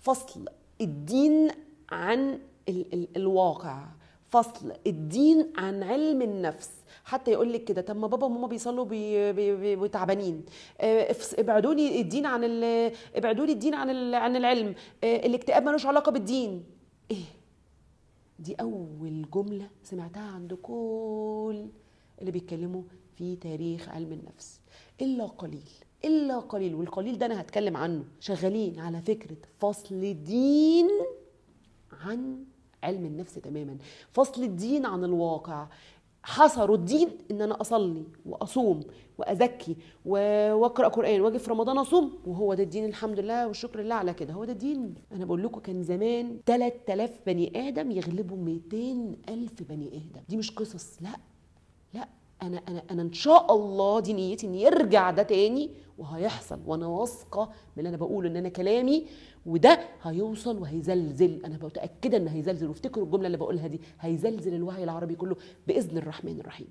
فصل الدين عن ال ال الواقع، فصل الدين عن علم النفس. حتى يقول لك كده، طب ما بابا وماما بيصلوا وتعبانين، ابعدوا لي الدين عن ابعدوا لي الدين عن عن العلم، الاكتئاب ملوش علاقة بالدين. ايه دي؟ اول جملة سمعتها عند كل اللي بيتكلموا في تاريخ علم النفس، الا قليل، الا قليل، والقليل ده انا هتكلم عنه. شغالين على فكرة فصل الدين عن علم النفس تماما، فصل الدين عن الواقع. حصروا الدين ان انا اصلي واصوم وازكي واقرا قران واجي في رمضان اصوم، وهو ده الدين، الحمد لله والشكر لله على كده، هو ده الدين. انا بقول لكم كان زمان 3000 بني ادم يغلبوا 200,000 بني ادم. دي مش قصص، لا لا، انا انا انا ان شاء الله دي نيتي ان يرجع ده تاني، وهيحصل، وانا واثقة من اللي انا بقوله، ان انا كلامي وده هيوصل وهيزلزل، انا متاكدة ان هيزلزل. وافتكروا الجملة اللي بقولها دي، هيزلزل الوعي العربي كله باذن الرحمن الرحيم.